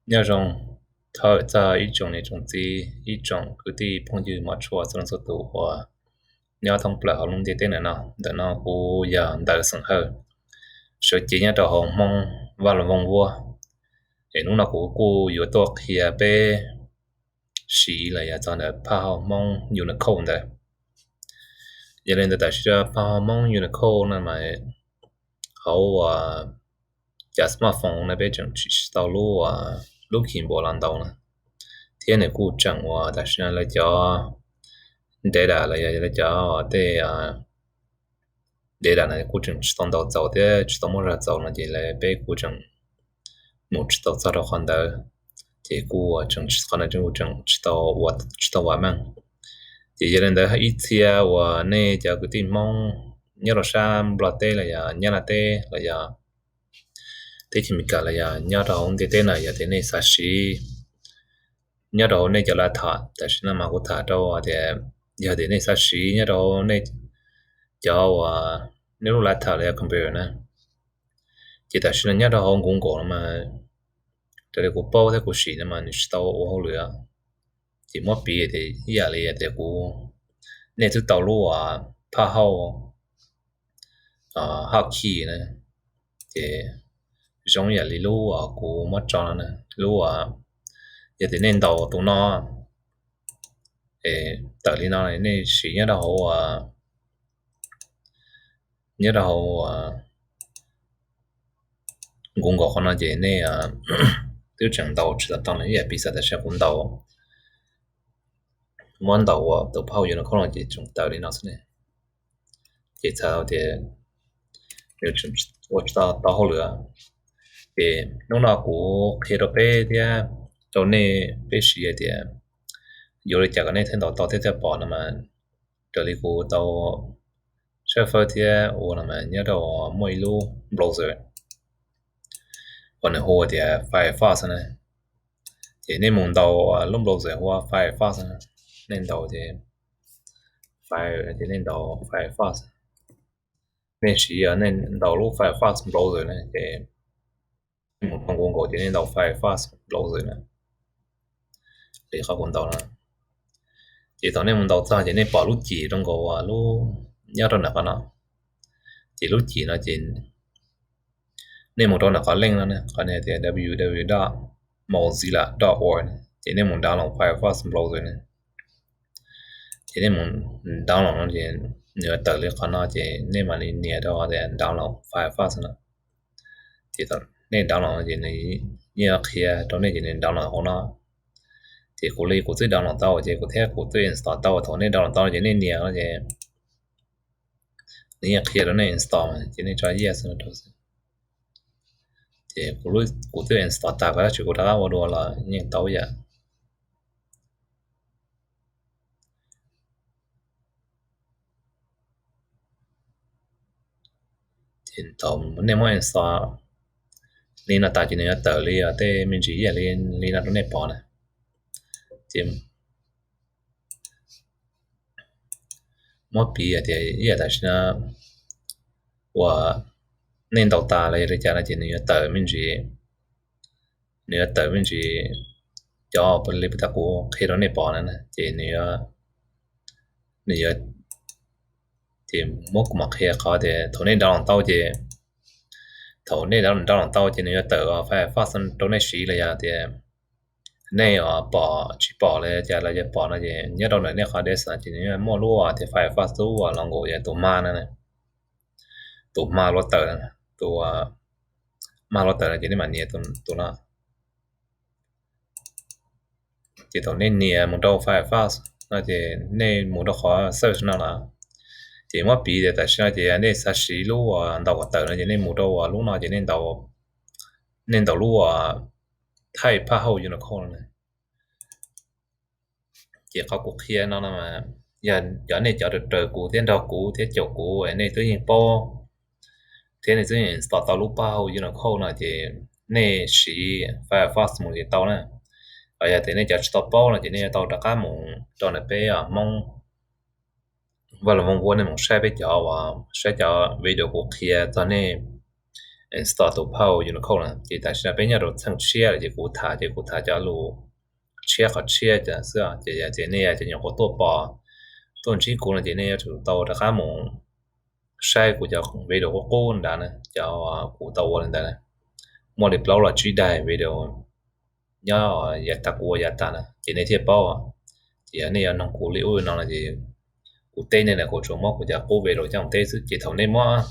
Nyob zoo thawj txog ib tsoom niam tsoom txiv, ib tsoom kwv tij phooj ywg mos tshua txhua leej txhua tus uas nyob thoob plaws hauv lub ntiaj teb ntawm no. Ntawm no kuv yog Ntawv Xeem Hawj, sawv cev nyob rau hauv Hmoob Vaj Loog Vooj Vuab. Es hnub no kuv kuj yuav tuaj qhia peb siv los yog txog ntawm phaj hauj Hmoob Unicode ntawd. Yog li ntawd tam sim no phaj hauj Hmoob Unicode no mas hauv uas cov smartphone no peb tseem tsis tau lub, lub keyboard los ntaus na, thiab nws kuj tseem uas tam sim no lawv cov data los yog lawv cov tej data no kuj tseem tsis tau ntaus txaus thiab tsis tau muab zaj txaus no ces lawv peb kuj tseem mus tsis tau txog rau qhov ntawd, ces kuj tseem tsis, qhov no kuj tseem tsis tau ua, tsis tau vam meej. Ces yog li ntawd ib txhia uas nej cov kwv tij Hmoob nyob rau sab Nplog teb los yog Nyab Laj teb los yog teb chaws Amelikas los yog nyob rau hauv ntiaj teb no yog tias nej xav siv nyob rau hauv nej cov laptop, tam sim no mas kuv tham rau tias yog tias nej xav siv nyob rau hauv nej cov uas nej lub laptop los yog computer na, ces tam sim no nyob rau hauv Google no mas raws li kuv paub thiab kuv sim no mas nws tsis tau ua hauj lwm. Ces muab piv tias ib yam li tias kuv, nej twb tau lub uas phaj hauj, hauj key na, ces zoo ib yam li lub uas kuv muab tso no na, lub uas yog tias nej ntaus tus no, es tawm li no nej siv nyob rau hauv, nyob rau hauv Google qhov no ces nej twb tseem ntaus tsis tau tau na, ib yam piv xam tam sim no kuv ntaus, muab ntaus ua tus phaj hauj Unicode no ces tseem tawm li no xwb ne. Ces txhais tias nws ua tsis tau tau hauj lwm. Ces hnub no kuv qhia rau peb thiab rau nej peb siv hais tias yuav li cas kom nej thiaj ntaus tau thiab thiaj pom no mas raws li kuv tau saib fawb thiab ua no mas nyob rau muaj ib lub browser uas nws hu tias Firefox na. Ces nej mus ntaus lub browser hu ua Firefox, nej ntaus ces Fire ces nej ntaus Firefox, nej siv nej ntaus lub Firefox browser na ces nej mus rau Google ces nej ntaus Firefox browser na, li qhov kuv ntaus no. Ces thaum nej mus ntaus txog ces nej pom lub cim rau nkaus lub nyob rau nram qhov no. Ces lub cim no ces nej mus rau nram qhov link no, qhov tias www dot mozilla dot org, ces nej mus download Firefox browser na. Ces nej mus download no ces nws tawm li qhov no ces nej mam li nias rau tias download Firefox no. Ces nej download no ces nws yeej qhia rau nej ces nws download hauv no. Ces kuv li kuv twb download tau ces kuv thiab kuv twb install tau, thaum nej download tau no ces nej nias no ces nws yeej qhia rau nej install ces nej tso yes no rau xwb. Ces kuv twb install tas, kuv tab sis kuv rov qab ua dua los yeej tau ib yam. Ces thaum nej muab install li no tas ces nws yuav tawm li tej me ntsis ib yam li no rau nej pom na. Ces muab piv tias ib yam tam sim no uas nej ntaus tas los yog li cas no ces nws yuav tawm me ntsis, nws yuav tawm me ntsis cov li puag ta kuv qhia rau nej pom na, ces nws, nws yuav, ces muab kuv mam qhia qhov tias thaum nej download tau ces, thaum nej download tau ces nws yuav tawm Firefox rau nej siv los yog tias nej pom tsis pom los cas los yog pom no ces nyob rau ntawm nej qhov desktop ces nws muaj lub tias Firefox lub uas logo yog tus hma no, tus hma hluav taws, tus hma hluav taws no ces nej mam nias tus no. Ces thaum nej nias mus rau Firefox no ces nej mus rau qhov search no lawm. Ces muab piv tias tam sim no ces nej xav siv lub uas ntaus kom tawm no ces nej mus rau uas lub no ces nej ntaus, nej ntaus lub uas thaij phaj hauj Unicode no. Ces qhov kuv qhia no no mas yog cov nej cov raws raws kuv thiab nrog kuv thiab caum kuv nej twb yeej paub, thiab nej twb yeej install tau lub phaj hauj Unicode no ces nej siv Firefox mus ces tau na. Yog tias nej cov tsis tau paub no ces nej yuav tau rov qab mus rau ntawm peb Hmoob Vaj Loog Vooj Vuab, nej mus saib peb cov uas, saib cov video kuv qhia txog nej install tus Pauj Unicode na. Ces tam sim no peb nyob rau txheej tshiab lawm ces kuv tham ces kuv tham cov lus tshiab qhov tshiab xwb. Ces yog tias nej cov nyuam qhuav tuaj pom, tuaj ntsib kuv no ces nej yuav tsum tau rov qab mus saib kuv cov video qub qub ntawd na, cov kuv tau ua li ntawd na. Muaj li plaub los tsib daim video nyob yav tas kuv ua yav tas na ces nej thiaj paub. Ces yog nej yuav nug kuv li ub li no no ces kuv teb nej na, kuv tsuas muab kuv cov qub video coj mus teb xwb. Ces thaum nej muab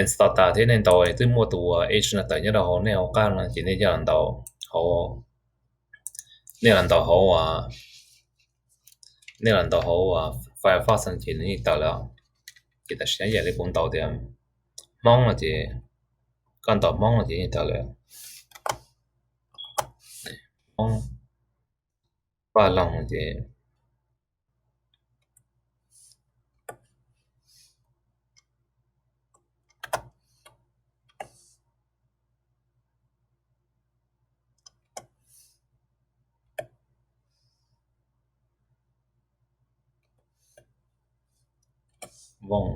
install tas thiab nej ntaus twb muaj tus ua Edge no tawm nyob rau hauv nej hauv qab no ces nej coj los ntaus hauv, nej los ntaus hauv, nej los ntaus hauv Firefox no ces nws yeej tawm lawm. Ces tam sim no yam li kuv ntaus tias Hmoob no ces, koj ntaus Hmoob no ces yeej tawm lawm. Hmoob, Vaj Loog no ces Vooj,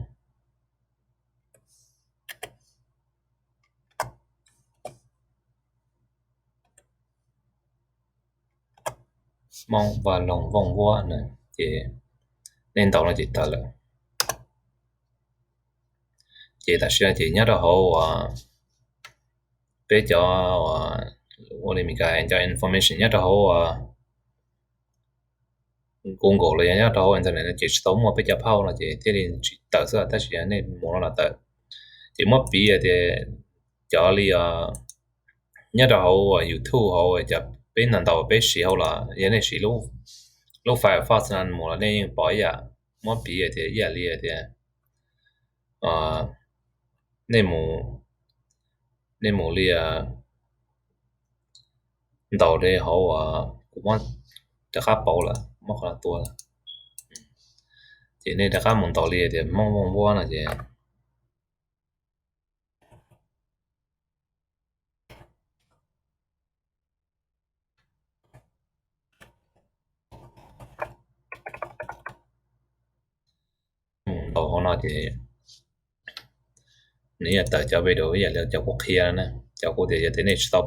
Hmoob Vaj Loog Vooj Vuab na, ces nej ntaus no ces tawm lawm. Ces tam sim no ces nyob rau hauv peb cov, ua li Meskas cov information nyob rau hauv Google los yog nyob rau hauv internet no ces tsis tau muaj peb cov phauj no ces thiaj li tsis tawm xwb, tab sis yog nej mus no los tawm. Ces muab piv tias cov li nyob rau hauv YouTube hauv cov peb ntaus ntaus peb siv hauv los yog nej siv lub Firefox no mus los nej yeej pom ib yam. Muab piv tias ib yam li tias nej mus, nej mus li ntaus li hauv, kuv muab rov qab pauv lawm, muab qhov no tua lawm. Ces nej rov qab mus ntaus li tias Hmoob Vooj Vuab no ces mus ntaus hauv no ces nws yeej tawm cov video ib yam li cov kuv qhia na. Cov kuv tias yog tias nej tsis tau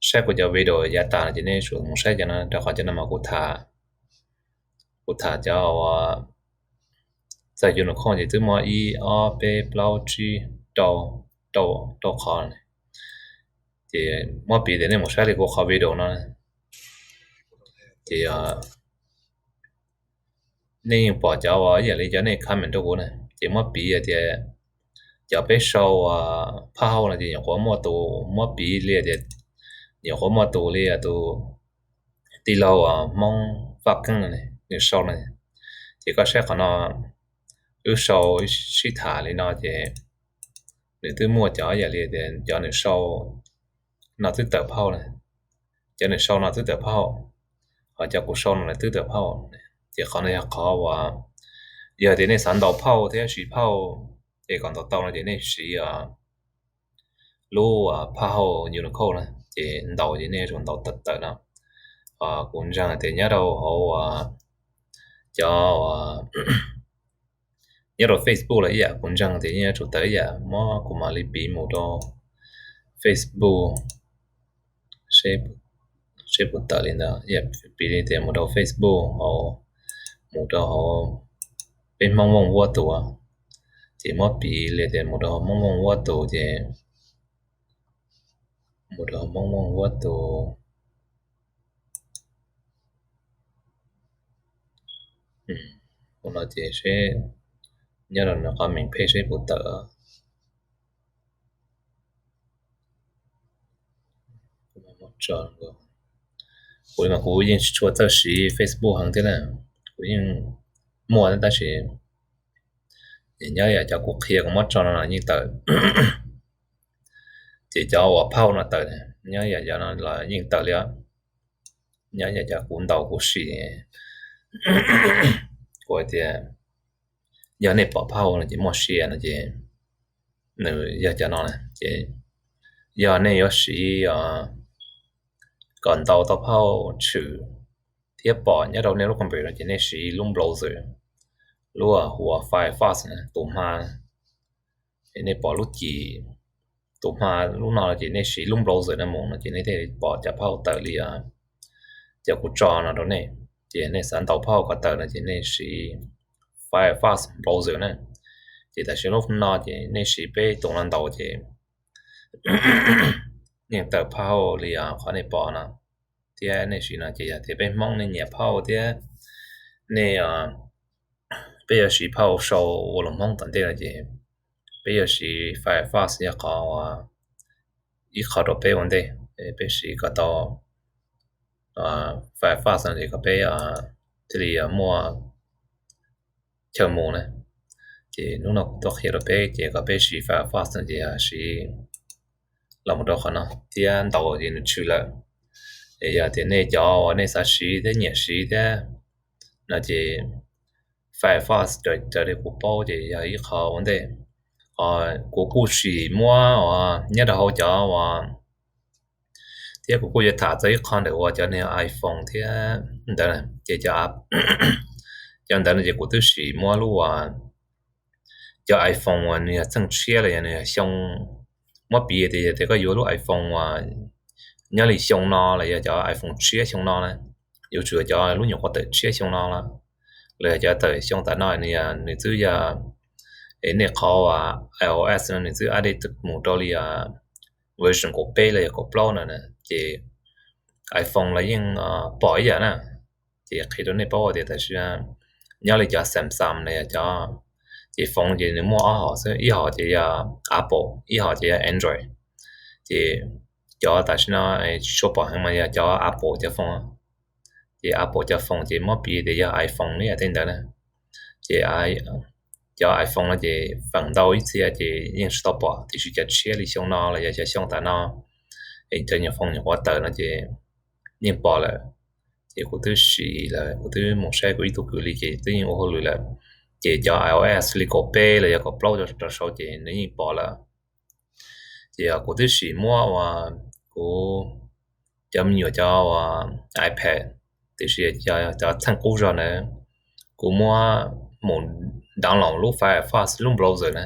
saib kuv cov video yav tas no ces nej tsum mus saib cov no, rau qhov cov no mas kuv tham, kuv tham cov txawg Unicode ces twb muaj ib ob peb plaub tsib rau, rau, rau qhov. Ces muab piv tias nej mus saib li kuv qhov video no ces nej yeej pom cov ib yam li cov nej comment rau kuv na. Ces muab piv tias cov peb sau phaj hauj no ces nyuam qhuav muaj tus, muab piv li tias nyuam qhuav muaj tus li tus tij laug Hmoob Vaj Keeb no nws sau no. Ces koj saib qhov no, wb sau sib tham li no ces nws twb muaj cov ib yam li tias cov nws sau no twb tawm phauj na, cov nws sau no twb tawm phauj, ho cov kuv sau no twb tawm phauj. Ces qhov no yog qhov uas yog tias nej xav ntaus phauj thiab siv phauj es kom ntaus tau no ces nej siv lub phaj hauj Unicode na, ces ntaus ces nej yuav tsum ntaus tawm tawm no. Kuv ntseeg tias nyob rau hauv cov nyob rau Facebook los ib yam, kuv ntseeg tias yeej yuav tsum tawm ib yam. Muab kuv mam li piv mus rau Facebook, seb puas tawm li ntawd. Piv li tias mus rau Facebook hauv, mus rau hauv peb Hmoob Vooj Vuab tus, ces muab piv li tias mus rau Hmoob Vooj Vuab tus ces mus rau Hmoob Vooj Vuab tus. Ua no ces seb nyob rau nws qhov meem page seb puas tawm. Kuv mas kuv yeej tsis tshua txawj siv Facebook heev thiab na, kuv yeej muaj tab sis nyob yam cov kuv qhia kuv muab tso no los yeej tawm. Ces cov uas phauj no tawm, nyob yam cov no los yeej tawm li os. Nyob yam cov kuv ntaus kuv siv, kuv hais tias yog nej pom phauj no ces muaj sia no ces nws yog cov no na. Ces yog nej yuav siv kom ntaus tau phauj tshwm thiab pom nyob rau nej lub computer no ces nej siv lub browser, lub hu ua Firefox na, tus hma. Nej pom lub cim tus hma lub no ces nej siv lub browser no mus no ces nej thiaj pom cov phauj tawm li cov kuv tso no rau nej. Ces nej xav ntaus phauj kom tawm no ces nej siv Firefox browser na. Ces tam sim lub no ces nej siv peb tus no ntaus ces yeej tawm phauj li qhov nej pom no. Thiab nej siv no ces yog tias peb Hmoob nej nyiam phauj thiab nej, peb yuav siv phauj sau ua lus Hmoob tom ntej no ces peb yuav siv Firefox yog qhov ib qho rau peb ua ntej, peb siv kom tau Firefox no ces kom peb thiaj li muaj chaw mus na. Ces hnub no kuv tuaj qhia rau peb ces kom peb siv Firefox no ces siv los mus rau qhov no thiab ntaus ces nws tshwm lawm. Es yog tias nej cov uas nej xav siv thiab nyiam siv thiab no ces Firefox raws li kuv paub ces yog ib qho ua ntej. Kuv kuj sim muab uas nyob rau hauv cov uas, thiab kuv kuj yuav tham txog ib qho ntawm uas cov niag iPhone thiab ntawd ces cov ntawd no ces kuv twb sim muab lub uas cov iPhone uas nws yog txheej tshiab los yog nws yog xyoo, muab piv tias yog tias koj yuav lub iPhone uas nyob li xyoo no los yog cov iPhone tshiab xyoo no na, yuav tsum yog cov lub nyuam qhuav tawm tshiab xyoo no los, los yog cov tawm xyoo tam no nws twb yog, es nej qhov uas iOS no nws twb update mus rau li version kaum peb los yog kaum plaub no na, ces iPhone los yeej pom ib yam na. Ces qhia rau nej paub tias tam sim no nyob li cov Samsung no yog cov, ces phone ces nws muaj ob hom xwb, ib hom ces yog Apple, ib hom ces yog Android. Ces cov tam sim no tsis tshua pom heev mas yog cov Apple cov phone. Ces Apple cov phone ces muab piv tias yog iPhone ib yam tej ntawd na. Ces cov iPhone no ces feem ntau ib txhia ces yeej tsis tau pom, tiam sis cov tshiab li xyoo no los yog xyoo tam no, es cov nyuam phone nyuam qhuav tawm no ces yeej pom lawm. Ces kuv twb sim lawm, kuv twb mus saib kuv ib tug kwv li ces twb yeej ua hauj lwm lawm. Ces cov iOS li kaum peb los yog kaum plaub rau saud ces nws yeej pom lawm. Ces kuv twb sim muab uas kuv cov me nyuam cov uas iPad, tiam sis cov txheej qub zog ntawd kuv muab mus download lub Firefox lub browser na,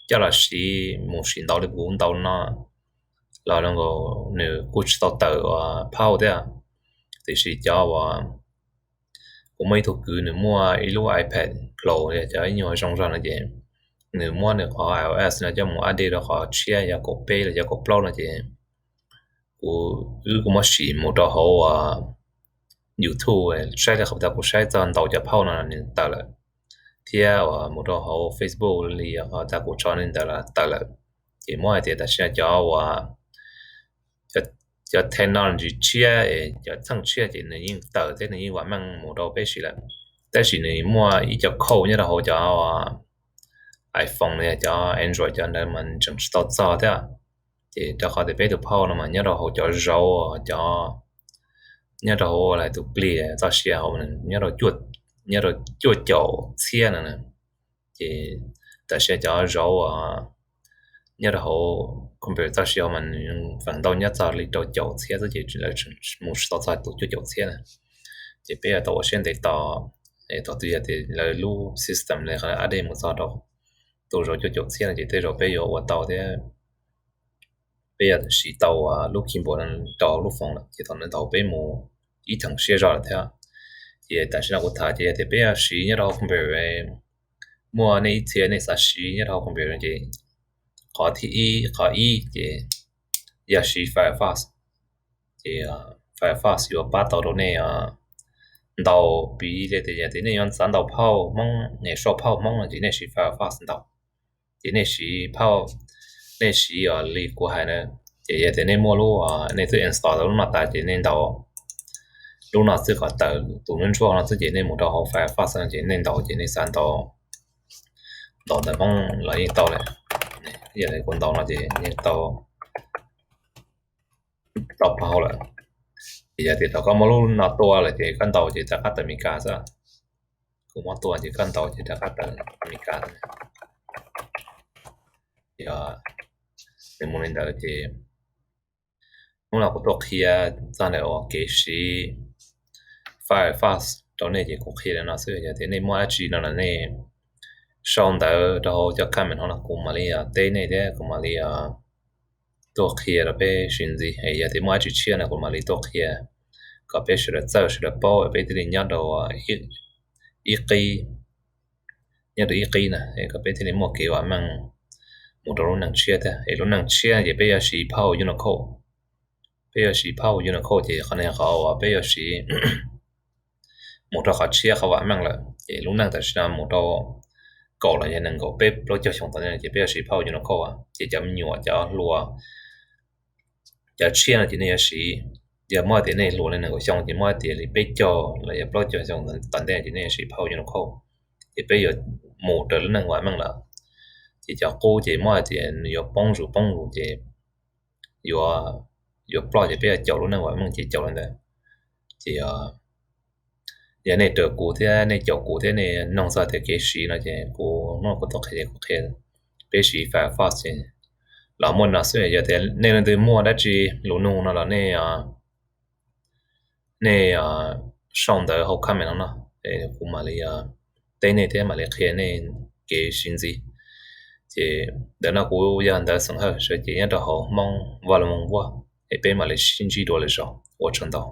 coj los siv mus sim ntaus li kuv ntaus no los nws kuj tsis tau tawm uas phauj thiab. Tiam sis cov uas kuv muaj ib tug kwv nws muaj ib lub iPad Pro, cov ib nyuag zoo zog no ces nws muab nws qhov iOS no coj mus update rau qhov tshiab yog kaum peb los yog kaum plaub no ces kuv, wb kuj muab sim mus rau hauv uas YouTube saib li qhov tas kuv saib txog ntaus cov phauj no nws tawm lawm, thiab uas mus rau hauv Facebook li qhov tas kuv tso li ntawd los tawm lawm. Ces muab hais tias tam sim no cov uas cov technology tshiab, cov txheej tshiab ces nws yeej tawm thiab nws yeej vam meej mus rau peb siv lawm. Tab sis nws muaj ib co code nyob rau hauv cov iPhone los yog cov Android cov ntawd mas tseem tsis tau txog thiab. Ces rau qhov tias peb tus phauj no mas nyob rau hauv cov zauv, cov nyob rau hauv tus plig txoj sia hauv nyob rau, nyob rau cuaj caum txhiab no. Ces tam sim cov zauv nyob rau hauv computer txoj sia hauv mas nws feem ntau nyob txog li rau caum txhiab xwb ces lawv mus tsis tau txog tus cuaj caum txhiab na. Ces peb yuav tau ua siab ntev tos, thaum twg yog tias lawv lub system li qhov update mus txog rau tus zauv cuaj caum txhiab no ces tej zaum peb yuav ua tau thiab peb yuav siv tau lub keyboard no rau lub phone lawm ces thaum ntawd peb mus ib theem siab zog lawm thiab. Ces tam sim no kuv tham ces yog tias peb yuav siv nyob rau hauv computer, muaj nej ib txhia nej xav siv nyob rau hauv computer no ces qhov thib ib, qhov ib ces yog siv Firefox. Ces Firefox yuav pab tau rau nej ntaus, piv li tias yog tias nej yuav xav ntaus phauj Hmoob, nej sau phauj Hmoob no ces nej siv Firefox ntaus. Ces nej siv phauj, nej siv li kuv hais na, ces yog tias nej muaj lub, nej twb install tau lub no tas ces nej ntaus lub no xwb kom tawm tus ntsuab ntsuab no xwb ces nej mus rau hauv Firefox no ces nej ntaus ces nej xav ntaus, ntaus ntawv Hmoob los yeej tau lawm. Yog li kuv ntaus no ces yeej tau, tau phauj lawm. Ces yog tias thaum koj muab lub no tua lawm ces koj ntaus ces rov qab tawm Meskas xwb. Kuv muab tua ces koj ntaus ces rov qab tawm Meskas. Ces nws mus li ntawd ces hnub no kuv tuaj qhia txog ntawm uas kev siv Firefox rau nej ces kuv qhia li no xwb. Yog tias nej muaj dab tsi no los nej sau ntawv rau hauv cov comment no los kuv mam li teb nej thiab kuv mam li tuaj qhia rau peb sib ntxiv. Yog tias muaj dab tsi tshiab no kuv mam li tuaj qhia kom peb sawv daws txawj sawv daws paub peb thiaj li nyob rau ib qib, nyob rau ib qib na kom peb thiaj li muaj kev vam meej mus rau lub neej tshiab thiab. Es lub neej tshiab ces peb yuav siv phau Unicode, peb yuav siv phau Unicode ces qhov no yog qhov uas peb yuav siv mus rau qhov tshiab qhov vam meej lawm. Ces lub neej tam sim no mus rau kaum los yog nees nkaum peb plaub caug xyoo tom ntej ces peb yuav siv phau Unicode, ces cov me nyuam cov hluas cov tshiab no ces nej yuav siv, yog muab tias nej hluas li nees nkaum xyoo ces muab tias li peb caug los yog plaub caug xyoo tom ntej ces nej yuav siv phau Unicode, ces peb yuav mus raws lub neej vam meej lawm. Ces cov qub ces muab tias nws yuav poob zus poob zus ces yuav ploj ces peb yuav caum lub neej vam meej ces caum li ntawd. Ces yog nej raws kuv thiab nej caum kuv thiab nej noog txog tias kev siv no ces kuv hnub no kuv tuaj qhia ces kuv qhia peb siv Firefox ces los muaj no xwb. Yog tias nej leej twg muaj dab tsi lus nug no los nej, nej sau ntawv hauv comment no no, kuv mam li teb nej thiab mam li qhia nej kev siv ntxiv. Ces ntawm no kuv yog Ntawv Xeem Hawj, sawv cev nyob rau hauv Hmoob Vaj Loog Voog Vuaj, es peb mam li sib ntsib dua lwm zaus, ua tsaug ntau.